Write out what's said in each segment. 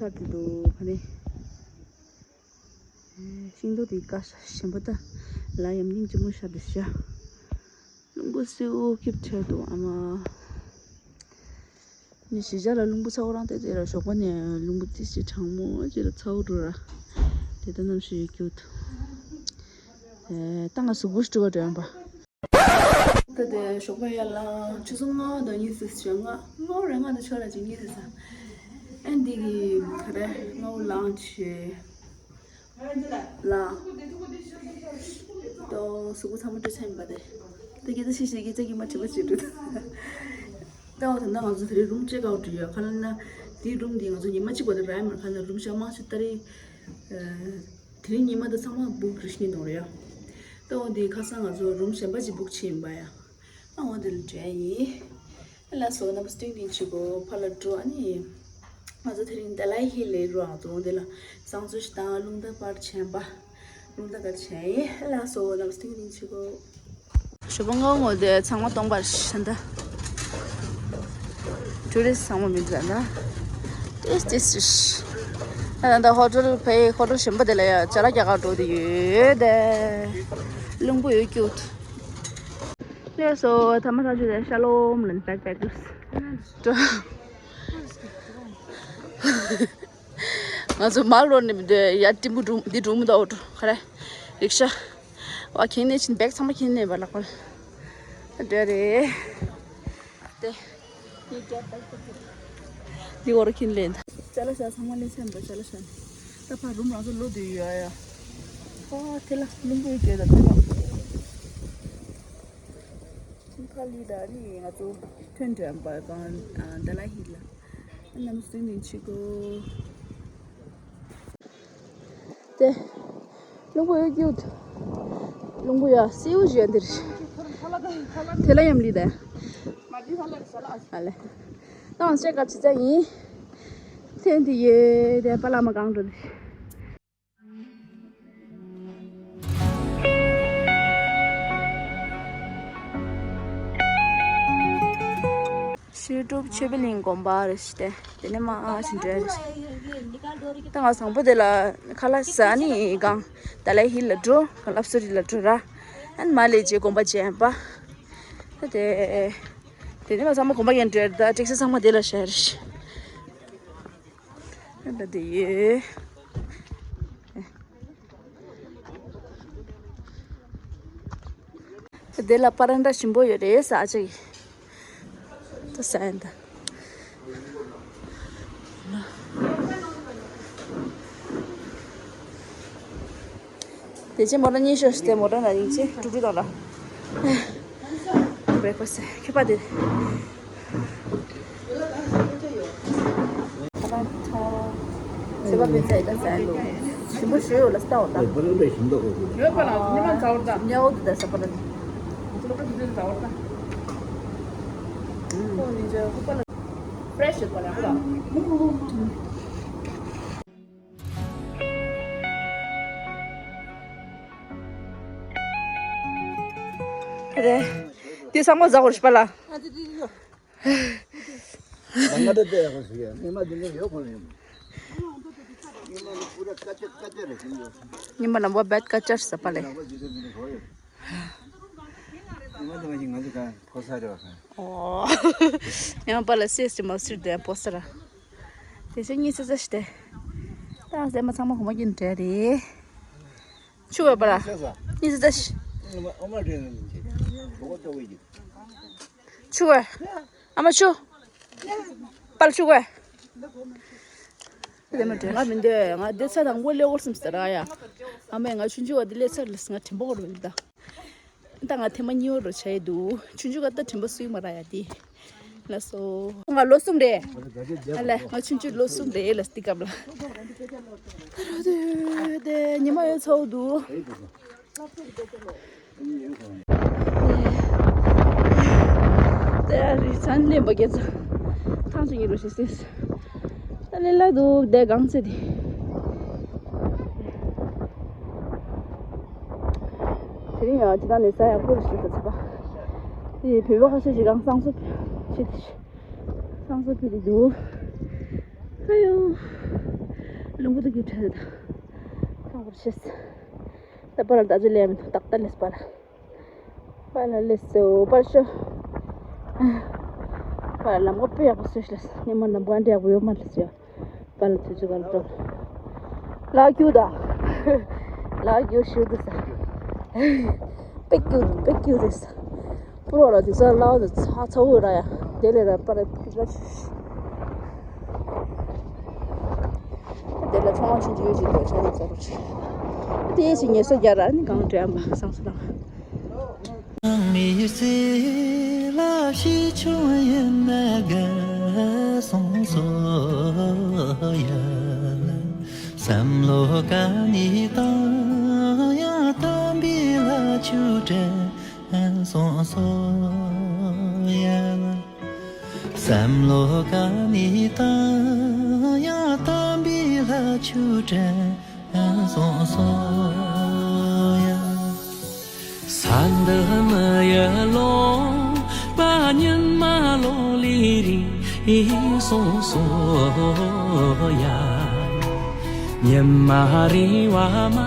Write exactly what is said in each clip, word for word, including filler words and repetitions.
ཤར་དུ་འདུག་ཕ་ནི། ཤིང་ཏོག་དེ་ཀ་ཤ་ཞིམ་པོ་ད། ལ་ཡམ་ཉིང་ཅི་མོ་ཤར་དུ་ཤ། རླུང་བུ་སེའུ་ཁེབས་ཁྲལ་དུ་ཨ་མ། ནི་གཞིས་ཆགས་ལ་རླུང་བུ་ཚ་བོ་རང་དེ་དེ་ར་ཞོགས་པ་ནས་རླུང་བུ་ཏི་སི་གྲང་མོ་ཅི་ལ་ཚ་བོ་འགྲོ་ར། དེ་ལྟ་རྣམ་ཤེས་ཡོད་རྒྱུ་དུ། ད་ང་གཟུགས་པོ་ཞིག་བཀྲུ་བ་འགྲོ་ཡོང་པ། ད་དེ་ཞོགས་པ་ཡར་ལངས་ཆུ་ཚོད་ལྔ་དང་གཉིས་ཙམ་བྱས། ལྔ་ལྔ་རེ་ལྔ་དང་ཕྱོགས་ར་ཅིག་གཉིས་ཙམ་ཟ། ཨན་འདི་གི་ག་རེ་སྔ་བོ་ལངས་བྱས། ལ། ཏོ་གཟུགས་པོ་ཚང་མ་བཀྲུས་ཚར་ཡིན་པ་དེ། ད་སྐད་ཆ་ཤེས་ཤེས་སྐད་ཆ་གི་མ་དྲི་བ་བྱེད་འགྲོ། ད་འོ་ད་ང་ཚོ་དེ་རིང་རུམ་ཅེག་ཨའུ་ཊི་ཡོད་ག་ལ་ན། དེའི་རུམ་དེ་ང་ཚོ་ཉི་མ་གཅིག་པོ་དེ་ར་ཡ་མ་ག་ན་རུམ་ཤ་མང་ཤོས་ད་རེས། དེ་རིང་ཉི་མ་དེ་ཚང་མ་བུག་རི་ཤི་ནི་དང་རེད་ཡ། ད་འོ་དེ་ཁ་སང་ང་ཚོ་རུམ་གཞན་པ་ཅིག་བུག་བྱས་ཡིན་པ་ཡ། ཨ་འོ་དེ་ལ་འདྲ་ཡིན། ལགས་སོ། རྣམ་པ་སྟོན་གྱིན་ཆུ་གོ་ཕ་ལ་འགྲོ། ཨ་ནི་ང་ཚོ་དེ་རིང་ཏཱ་ལའི་ཧིལ་ལ་འགྲོ། ང་ཚོ་འོ་དེ་ལ་བསང་གསོལ་ཞིག་དང་རླུང་རྟ་སྤར་བྱས་པ། རླུང་རྟ་སྤར་བྱས་ཡིན། ལགས་སོ། རྣམ་པ་སྟོན་གྱིན་ཆུ་གོ་ཞོགས་པ་སྔ་མོ་དེ་ཚང་མ་སྟོང་པར་ཤ་འདི། ཊུ་རི་སི་ཊི་ཚང་མ་མི་འདུག་ད། ཏེས་ཏེས་ཏེས། ད་ད་ཧོ་ཊེལ་ཕའི་ཧོ་ཊེལ་གཞན་པ་དེ་ལ་ཡ་ཅ་ལག་རྒྱག་གར་འགྲོ་དེ་ཡོད་དེ། རླུང་བུ་ཡོད་ཀྱུ། ལགས་སོ། ཐ་མ་ཐག་ཆོད་དེ་ཤ་ལོམ་ལན་བེག་པེ་ཀར་སི་འགྲོ། ང་ཚོ་མར་ལོག་ནས་མི་འདོད་ཡ། ཏིམ་བུ་འགྲོ་འདི་འགྲོ་མི་འདུག་འགྲོ་ག་རེ། རིག་ཤ། བ་ཁྱེར་ནས་ཕྱིན། བེག་ཚང་མ་ཁྱེར་ནས་བ་ལག་པ་ལ། འདྲ་རེད། དེ། འདི་འོར་ཁྱེར་ལེན། ཅ་ལག་ཤ་ཚང་མ་ལེན་ཚར་འདུག་ཅ་ལག་ཤ། ད་ཕར་རུམ་རང་ཚོ་ལོག་དུས་ཡོད་ཡ། ཨོ་དེ་ལ་རླུང་བུ་ཡོད་ཀྱི་ད་དེ་ལ། ཁ་ལི་ད་ནི་ང་ཚོ་ཐོན་འགྲོ་ཡ་པ་གང་ཏཱ་ལའི་ཧིལ་ལ། རྣམ་སྲིད་ནི་ཆི་གོ་དེ། རླུང་བུ་ཡོད་ཀྱུ། རླུང་བུ་ཡ་སེའུ་ཞིག་ཡ་འདིར། དེ་ལ་ཡམ་ལི་ད། ཨ་ལེ། ཏང་སེ་ག་ཅི་ཙ་ཡིན། ཐེན་དི་ཡེ་དེ་པ་ལ་མ་གང་འགྲོ་དེ། ཤེས་སྒྲུབ་ཆོས་འཕེལ་གླིང་དགོན་པ་རེད་ཤི་སྟེ། དེ་ནས་མ་ཨ་ཞིག་འདྲ་རེད་ཤི། ད་ང་བཟང་པོ་དེ་ལ་ཁ་ལག་ཟ་ནི་གང་། ཏཱ་ལའི་ཧིལ་ལ་འགྲོ། གང་ལབ་སུ་རི་ལ་འགྲོ་ར། ཨན་མ་ལེ་ཇེ་དགོན་པ་ཇེ་ཡན་པ། ད་དེ། དེ་ནས་མ་ཚང་མ་དགོན་པ་ཡན་འདྲ་རེད། ད་ཏེག་སི་ཚང་མ་དེ་ལ་ཤར་ཤི། ད་དེ་ཡོད། དེ་ལ་པ་རན་ཏྲ་ཞིམ་པོ་ཡོད་རེད་ཟ་ཅིག་ད་ཟ་ཡིན་ད། དེ་ཅི་མོ་ཊ་གཉིས་ཤོག་ཤི་སྟེ་མོ་ཊ་ན་ཡིན་ཅི་ཀྲུག་ཀྲུག་དང་ལ། བེག་ཕ་སི་ཁྱི་པ་དེ། ཁྱི་པ་དེ་ཚད་ད་ཟ་ཡིན་འདུག་ཞིམ་པོ་ཞུ་ཡོད་ལ་ལྟ་འོ་ད། ཡོད་པ་ལ་ཉི་མ་ཚ་བར་ད། ཉལ་འོ་དེ་ད་ཟ་པ་ལ། ཁོ་ནི་ཇ་ཧུ་པ་ལ། ཕྲེ་ཤི་ཡོད་པ་ལ་ཧུ་པ། རེད། དེ་ཚང་མ་ཟ་དགོས་རེད་པ་ལ། ང་ད་ལྟ་ཡག་པོ་ཞིག་ཡ། ཉི་མ་འདི་འདྲ་ཡོད་ཁོ་ནས་ཡོད། ཉི་མ་ལ་བོ་བད་ཀ་ཅར་ཟ་པ་ལས། ཉི་མ་འདི་མ་ཞིག་ང་ཚོ་ག་ཕོ་ས་རེད་བ་ག་ཨོ། ཡང་པ་ལ་སེ་སི་མ་སིར་དེ་ཕོ་ས་ར། དེ་ཚེ་གཉིས་སེ་ས་ཤི་སྟེ། ད་ཟེ་མ་ཚང་མ་གོ་མ་གྱིན་འདྲ་རེད། ཆུ་བས་པ་ར། གཉིས་སེ་ས་ཤི། ཆུ་བས། ཨ་མ་ཆུ། པར་ཆུ་བས། དེ་མ་དྲན་ང་མི་འདོད་ང་འདི་ཚ་དང་པོ་ལེ་འོར་སིམ་སྟེ་ར་ཡ། ཨ་མས་ང་ཆུང་ཆུང་བ་འདི་ལེ་ཚར་ལས་ང་དྲན་པ་འོར་མི་འདུག་ད་ང་ཐེངས་མ་གཉིས་པ་རུ་ཆ་ཡི་འདུག་ཆུང་ཆུང་ག་ད་དྲན་པ་སུས་མ་རག་ཡ་དེ། ལགས་སོ། ང་ལོ་གསུམ་རེད། ཨ་ལས་ང་ཆུང་ཆུང་ལོ་གསུམ་རེད་ལ་སྟི་སྐབས་ལ། ད་རོ་དུ་དེ་ཉི་མ་ཡོད་ཚོགས་འདུག་དེ་རི་ཚན་ལེན་པ་རྒྱལ་ཚ་ཐང་ཆུ་ཉི་རུ་ཤི་སིས། ད་ལེ་ལ་འདུག་དེ་གང་ཚེ་དེ། དེ་རིང་ཡང་ཅི་ད་ནས་ས་ཡག་པོ་རེད་ཤི་ད་ཚེ་པ། དེ་བོད་པ་ཁ་ཤས་ཤིག་གང་སང་སོ་ཤི་དེ་ཤི། སང་སོ་ཕི་དེ་འདུག་ཧ་ཡོ། ལུང་པ་དུ་གི་ཁྲལ་དང་ཁང་བར་ཤེས། ད་པར་ད་ཅི་ལས་མི་ཏག་ཏག་ལས་པར། པར་ལ་ལས་སོ་པར་ཤོ། པར་ལམ་ཁ་དཔེ་ཡག་པོ་བཟོས་ཤག་ལས་སོ། ཉི་མ་ལམ་ཁ་འདྲ་ཡག་པོ་ཡོད་མ་ལས་སོ། པར་ལ་དུས་ཚོད་ག་ལ་འགྲོ། ལག་རྒྱུ་ད། ལག་རྒྱུ་ཞུ་འདུག་ས། པེ་ཀྱུ་པེ་ཀྱུ་རེད་ས། པུ་རོ་ལ་དུས་ས་ལའོ་དུ་ཚ་ཚ་བོ་ར་ཡ། དེ་ལས་ར་པར་ར། དེ་ལ་ཁྲོམ་ཆུང་ཆུང་ཡོད་ཅིག་འདུག་ཆ་ནས་ཚ་རུ་ཆེ། དེ་ཡེ་ཞིག་ངལ་གསོ་རྒྱག་ར་ནི་གང་འདྲ་མ་སང་སུ་དང་། མི་ཚེ་ལ་ཞིག་བྱུང་ཡིན་ན་དགའ་སོང་སོ་ཡ། བསམ་བློ་ག་ནས་བཏང་ཡང་དམ་པའི་ལྷ་ཆོས་དྲན་སོང་སོ་ཡ། བསམ་བློ་ག་ནས་བཏང་ཡང་དམ་པའི་ལྷ་ཆོས་དྲན་སོང་སོ་ཡ། ས་འདི་མི་ཡི་ལོང་པ་ཉི་མ་ལོང་ལི་རི་སོང་སོ་ཡ། ཉི་མ་རི་བ་མ་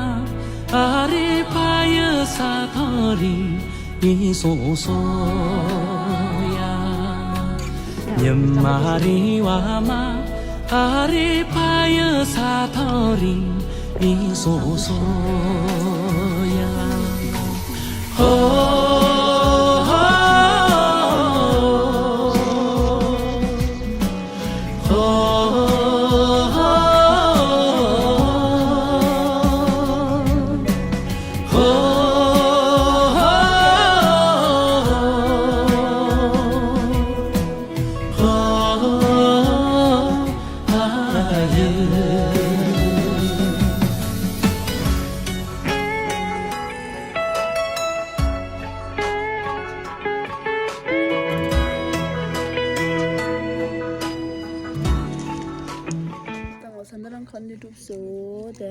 ཨ་རི་ཕ་ཡི་ས་ཐང་རི་སོང་སོ་ཡ། ཉི་མ་རི་བ་མ་ཨ་རི་ཕ་ཡི་ས་ཐང་རི་སོང་སོ་ཡ། ཧོ། ད་ང་ཚོ་འདི་རང་ཁ་ནུས་གྲུབ་སོ་དེ།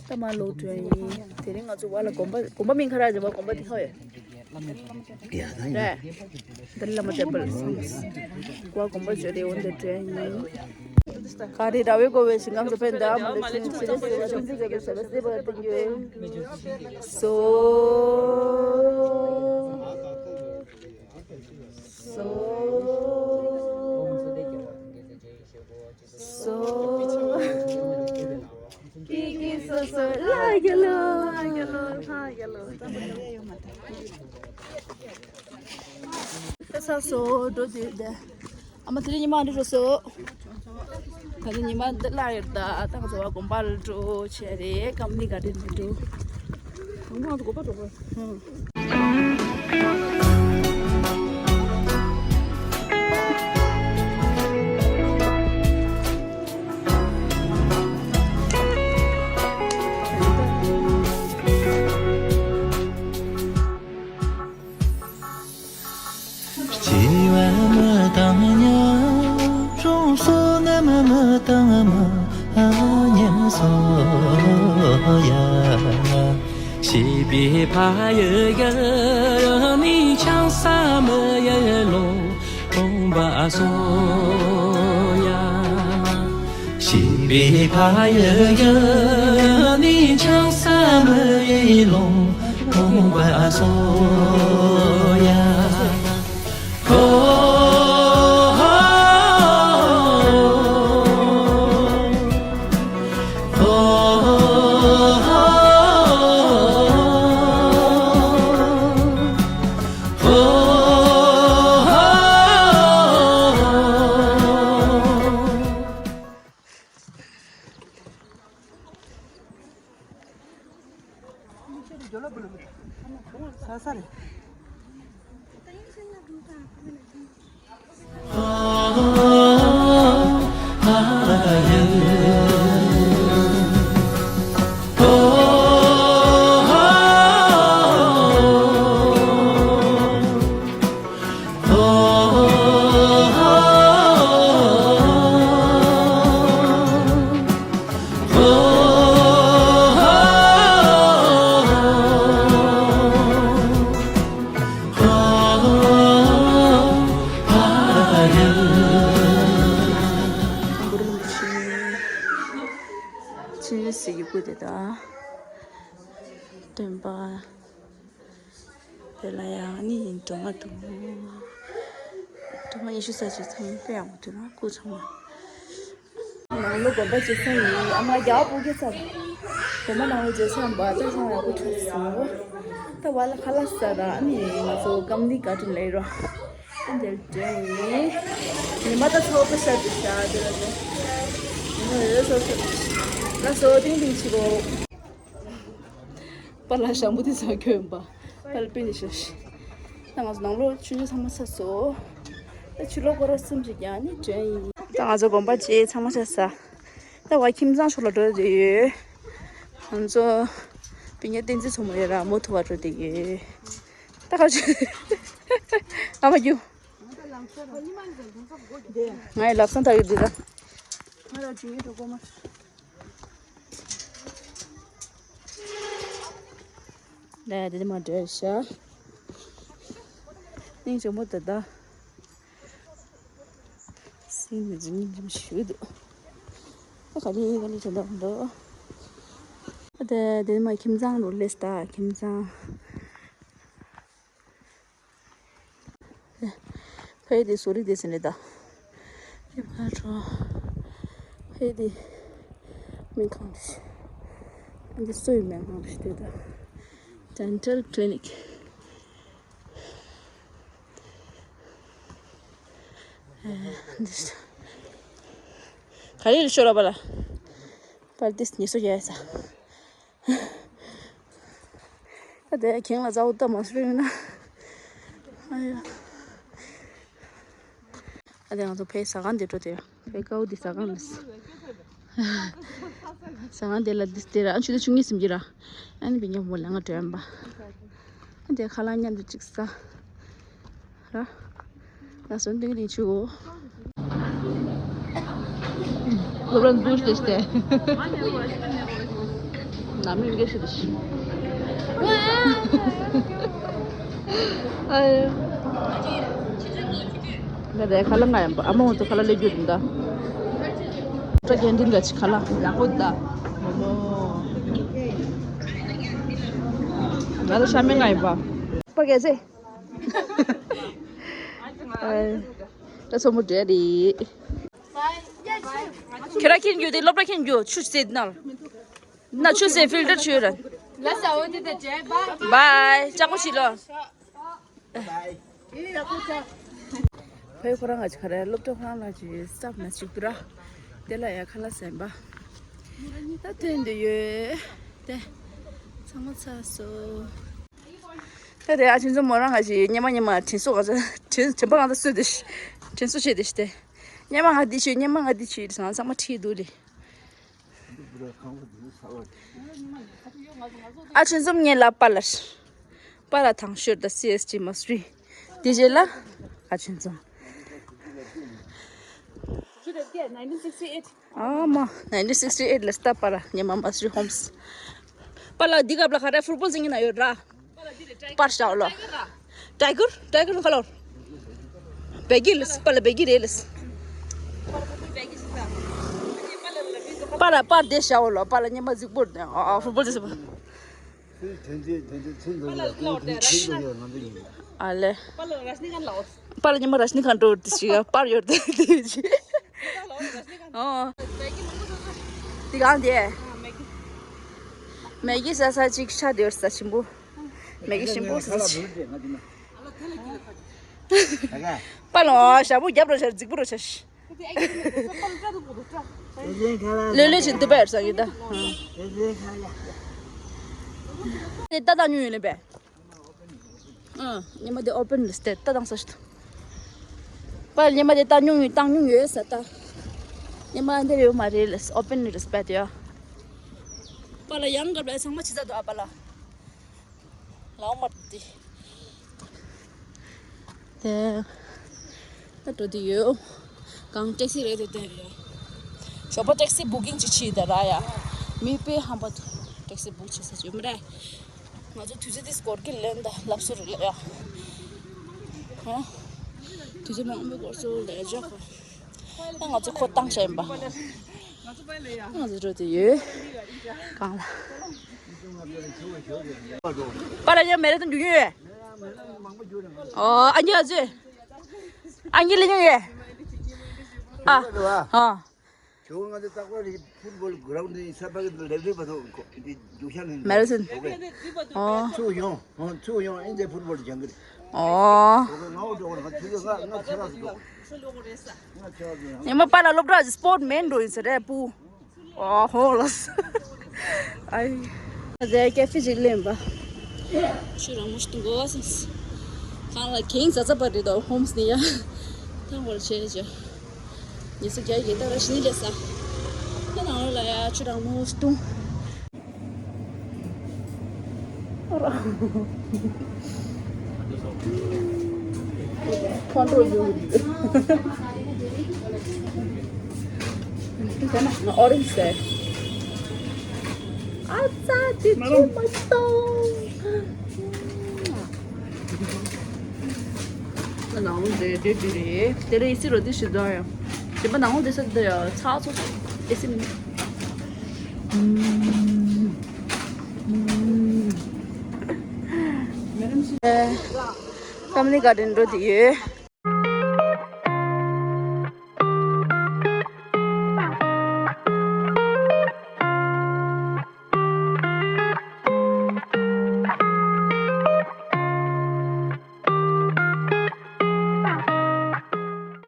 ད་མ་ལོག་འགྲོ་ཡིན། དེ་རིང་ང་ཚོ་བ་ལ་དགོན་པ་དགོན་པ་མིང་ཁ་ར་ཇི་བ་དགོན་པ་དེ་ཧོ་ཡོད། རེད། འདི་ལ་མ་བྱས་པར་སོང་། བ་དགོན་པ་བརྗོད་དེ་འོན་ཏེ་འགྲོ་ཡིན། ག་རེ་ར་བའི་གོ་བའི་ཞིང་ཁམས་སུ་ཕན་དང་མ་ལུས་ཤིང་ཞིང་ཞིང་ཞིང་ཞིང་ཞིང་ཞིང་ཞིང་ཞིང་ཞིང་སོ། སོ། ཀི་ཀི་སོ་སོ་ལ་རྒྱ་ལོ་ལ་རྒྱ་ལོ་ལ་རྒྱ་ལོ། ད་ས་སོ་འགྲོ་དུས་དེ། ཨ་མ་དེ་རིང་ཉི་མ་འདི་འགྲོ་སོ། ད་ནི་ཉི་མ་འདི་ལ་ཡོད་ད། ད་ང་ཚོ་བ་དགོན་པ་ལ་འགྲོ་བྱས་རེད། སྐམ་ནི་ག་དྲིན་འགྲོ། དགོན་པ་ང་ཚོ་དགོན་པ་འགྲོ་དགོས། སྐྱེ་བ་མི་བཏང་ཉམས་རུང་། བསོད་ནམས་མི་བཏང་མ་ཉམས་སོ་ཡ། སྐྱེས་པའི་ཕ་ཡུལ་གྱི་ནི་ཆང་ས་མི་ཡི་ལོ། ཁོང་པ་སོ་ཡ། སྐྱེས་པའི་ཕ་ཡུལ་གྱི་ནི་ཆང་ས་མི་ཡི་ལོ། ཁོང་པ་སོ་ཡ། ཧོ། སྟོན་པ། དེ་ལ་ཡང་ནི་སྒྲོལ་མ་འདུག་སྒྲོལ་མ་ཉི་ཤུ་རྩ་གཅིག་ཚང་མ་དཔེ་ཡག་པོ་འདུག་ན་སྐུ་ཚང་མ། ནང་ལོ་དགོན་པ་བྱེད་ས་ཡིན། ཨ་མ་རྒྱ་བོ་སྐད་ཚ། དགོན་པ་ནང་ལོ་བྱེད་ས་ཡིན་པ་ད་ཚང་ཡག་པོ་ཐུག་སོང་། ད་བ་ལ་ཁ་ལག་ཟ་ར་ཨ་ནི་ང་ཚོ་ཀམ་ནི་ག་ཏུ་ལེ་རོ། ཨ་འདིར་འདྲེན་ཡིན། ཉི་མ་ད་ཚོགས་པ་ཤར་དུ་ཤར་དུ་ར་དེ། ཉི་མ་རེ་སོ་སོ། ལ་སོ་ཏིང་ཏིང་ཆི་གོ། པ་ལ་ཞང་པོ་དེ་ཚང་ཁྱོད་ཡིན་པ། པ་ལ་པི་ནི་ཤོ་ཤི། ད་ང་ཚོ་ནང་ལོ་ཆུ་ཆུ་ཚང་མ་ཚ་སོ། ད་ཆུ་ལོ་སྐོར་ར་གསུམ་ཞིག་ཀྱང་ནི་དྲན་ཡིན། ད་ང་ཚོ་དགོན་པ་རྗེས་ཚང་མ་ཚ་ས། ད་བ་ཁྱིམ་ཚང་ཕྱོགས་ལ་འགྲོ་བསྡད་ཡོད། ང་ཚོ་པི་ཉ་བསྟན་འཛིན་ཚོ་མོ་ཡོད་ར་མོ་ཐུ་བ་འགྲོ་བསྡད་ཡོད། ད་ག་ཆུ། ཨ་མ་རྒྱུ། ང་ཡི་ལབ་སང་ད་ཡོད་འདི་ད། ང་ར་ཇུ་ངའི་གྲོགས་པོ་མ། ལས་དེ་མ་འདྲེས་ཤ། སྙིང་རྗེ་མོ་དེ་ད། སིང་ནི་ཇི་མི་ཇི་མི་ཞུ་འདུག་ད་ག་ལི་ག་ལི་དྲན་འདུག་ཨ་དེ་དེ་མ་ཁྱིམ་ཚང་རུ་ལེས་ད་ཁྱིམ་ཚང་། ཕ་ཡི་དེ་བཟོ་རིག་དེ་ཟིན་རེད་ད། ཡ་ཕ་གྲོ། ཕ་ཡི་དེ་སྨན་ཁང་རེད། འདི་གསོ་བའི་སྨན་ཁང་རེད་དེ་ད། Dental clinic། ཨ་འདི་ས། ག་རེ་ལ་ཤོར་བ་ལ། པར་ཏིས་ཉེས་གསོག་རྒྱག་ཡ་ས། ད་དེ་ཁྱེད་ལ་ཛའུ་ཏ་མ་སུ་རིང་ན། ཨ་ཡ། ཨ་དེ་ང་ཚོ་ཕའི་ཟ་ཁང་དེ་འགྲོ་དེ། ཕའི་ཀའུ་དེ་ཟ་ཁང་ལ། ཟ་ཁང་དེ་ལ་དེ་དེ་ར་ཨ་ཆུ་དེ་ཆུ་ངེས་སིམ་གྱི་ར། ཨ་ནི་བི་ཉོ་མོ་ལ་ང་དྲན་པ། ཨ་དེ་ཁ་ལག་མཉམ་དུ་ཅིག་ཟ། ར། ན་སོན་ཏིང་རིང་ཆུ་འོ། སློབ་ར་འདུས་ཏེ་སྟེ། ནམ་མི་འགའ་ཞིག་ཏུ་ཤི། ཨ་ཡ། ང་དེ་ཁ་ལག་ང་ཡམ་པ་ཨ་མ་འོ་ཚོ་ཁ་ལག་ལས་རྒྱུ་རིན་ད། ཏྲ་གན་ཏིན་ག་ཆི་ཁ་ལག་ཡག་པོ་ད། མོ་མོ། ང་ལ་ཤ་མེད་ང་ཡམ་པ། པ་གལ་ཆེ། ད་སོ་མོ་འདྲེ་རེད། ཁྱེད་ར་ཁྱེར་འགྱོ་དེ་སློབ་གྲྭ་ཁྱེར་འགྱོ་ཆུ་ཟེར་ན། ན་ཆུ་ཟེར་ཕིལ་ཏར་ཆུ་ར། ལ་ས་འོ་དེ་དེ་བྱས་བ། བའི་ཅག་པོ་ཞིག་ལོ། ཕའི་ཁོ་རང་ང་ཅི་ཁ་ར་སློབ་གྲྭ་ཁོ་རང་ལ་ཅི་སྟབས་ན་ཅིག་ཏུ་ར། དེ་ལ་ཡ་ཁ་ལ་སེམས་པ། ད་ཐོན་དུ་ཡོད། དེ། ཚང་མ་ཚར་སོ། ད་དེ་ཨ་ཆེན་ཚོ་མོ་རང་ང་ཞིག་སྙེ་མ་སྙེ་མ་དྲིན་གཟོ་ག་ཚོད་དྲིན་དྲིན་པ་གང་ཚ་གསོས་ཏེ་ཤི། དྲིན་གཟོ་བྱས་ཏེ་ཤི་སྟེ། སྙེ་མ་ང་འདི་བྱོས་སྙེ་མ་ང་འདི་བྱོས་ཟེར་ང་ཚང་མ་ཁྲིད་འདུག་ལེ། ཨ་ཆེན་ཚོ་ངེད་ལ་པ་ལ་ཤི། པ་ལ་ཐང་ཤོར་ད་སི་ཨེས་ཅི་མ་སུ་རི། དེ་རྗེས་ལ་ཨ་ཆེན་ཚོ། ཨ་མ། nineteen sixty eight ལ་སྟབས་པ་ར་ཉི་མ་མ་སུ་རི་ཧོམ་སི། པ་ལ་འདི་གབ་ལ་ཁ་ར་ཕུར་པོལ་ཟིང་ངི་ན་ཡོད་ར། པར་ཤའོ་ལོ། ཊའི་གུར་ཊའི་གུར་ཁ་ལོར། བེ་གི་ལིས་པ་ལ་བེ་གི་རེ་ལིས། པ་ལ་པར་དེ་ཤའོ་ལོ་པ་ལ་ཉི་མ་གཟིགས་པོར་དེ་ཨ་ཕུར་པོལ་ཟིག་ཨ་ལེ། པཱ་ལགས་ཉི་མ་ར་ཤི་ནི་ཁ་འགྲོ་དེ་ཞིག་པར་ཡོད་དེ་དེ་ཞིག་ཨོ། དེ་གང་དེ། མེ་གི་ཟ་ས་ཅིག་ཤ་དེ་ཡོད་ས་ཆེན་པོ། མེ་གི་ཞིམ་པོ་ཟ་ས་ཅིག་པཱ་ལགས་ཞྭ་མོ་རྒྱབ་རོགས་བྱ་རྫིག་པོ་རོགས་བྱ་ཤི། ལོས་ལོས་ཅིག་འདུག་པས་ཟ་གི་ད། དེ་ལྟ་དང་ཉུང་ཡོད་ལེ་པས། ཨ། ཉི་མ་དེ་ཨོ་པན་ལ་སྟེར་ལྟ་དང་ས་ཞིག་ཏུ། པཱ་ལགས་ཉི་མ་དེ་ལྟ་མྱོང་ཡོད་བཏང་མྱོང་ཡོད་ས་ད། ཉི་མ་འདིར་ཡོད་མ་རེད་ལ་ཨོ་པན་ལ་རེད་པས་དེ་ཡ། པཱ་ལགས་ཡང་སྐབས་ལ་ཚང་མ་ཇི་ལྟར་འདུག་ཨ་པཱ་ལགས། ལའོ་མར་ཏི། དེ། ད་འགྲོ་དུས་ཡོད། གང་ཊེག་སི་རེད་དེ་དེ་ཡོད། ཞོགས་པ་ཊེག་སི་བུ་ཀིང་ཅིག་བྱས་ད་ར་ཡ། མི་དཔེ་ཧམ་པ་འདུག་ཊེག་སི་བུག་བྱེད་ས་ཅིག་ཡོད་མ་རེད། ང་ཚོ་དུས་ཚོད་དེ་སྐོར་གི་ལེན་ད་ལབ་སོ་རེད་ལ་ཡ། ཧ། དུས་ཚོད་མང་པོ་སྐོར་སོ་ལ་ཡ་འཇོག་གོ། ད་ང་ཚོ་ཁོ་བཏང་བྱས་ཡིན་པ། ང་ཚོ་འགྲོ་དུས་ཡོད། གང་ལ། པཱ་ལགས་ཡང་མེ་རི་ཐོན་རྒྱུག་ཡོད། ཨོ། ཨ་ཉི་ཨ་ཙི། ཨ་ཉི་ལི་ཉི་ཡོད། ཨ། ཨ། ཁྱོད་ང་ཚོ་རྟག་པར་རེད། ཕུཊ་སྦོལ་གྷི་རའུན་ཌི་ནས་ས་ཕག་གི་ལེབ་རེད་པ་ཐོག་འདི་རྒྱུག་ཤར་ནས་མེ་རི་སོན། ཨོ། ཚུར་ཡོང་། ཨོ། ཚུར་ཡོང་། ཨིན་ཛེ་ཕུཊ་སྦོལ་སྦྱང་གི་རེད། ཨོ། ང་འོ་འགྲོ་བར་ང་ཚོ་ང་ང་ཁྱེད་རང་ཚོ་འགྲོ་བར། ང་ཁྱེད་རང་ཚོ་ཡང་མ་པཱ་ལགས་སློབ་གྲྭ་སི་སྤོར་མེན་འགྲོ་ཡིན་ཟེར་རེད་པུ། ཨོ་ཧོ་ལོ། ཨའི། ང་ཚོས་ཀེ་ཧྥེ་ཅིག་ལེན་པ། ཆུ་རང་མོ་ཞིག་འཐུང་དགོས་སམ། གང་ལ་གེང་ཟ་ཚ་པ་རེད་དོ་ཧོམ་སི་ནི་ཡ། ཐང་བོར་བྱས་བྱས། ཉི་ཤུ་བརྒྱད་ཀྱི་ཏ་ར་ཤི་ནི་ལས་ས། ད་ནང་ལ་ཡ་ཆུ་རང་མོ་ཞིག་འཐུང་། ཁོང་ཁྲོ་ཡོང་གི་འདུག་ཨོ་རེན་ཇི་ཟེར། ཨ་ཙ་དེ་ཚོ་མ་གཏོང་། ནང་ལོགས་འདི་འདི་འདི་རེད། དེ་ལ་ཨེ་སི་རོ་འདི་ཞིག་འདུག་ཡ། གཞན་པ་ནང་ལོགས་འདི་ས་འདི་ཡ་ཚ་ཚོ་ཚོ་ཨེ་སི་མིན། ཕེ་མི་ལི་གྷར་ཌེན་འགྲོ་འདོད་ཡོད།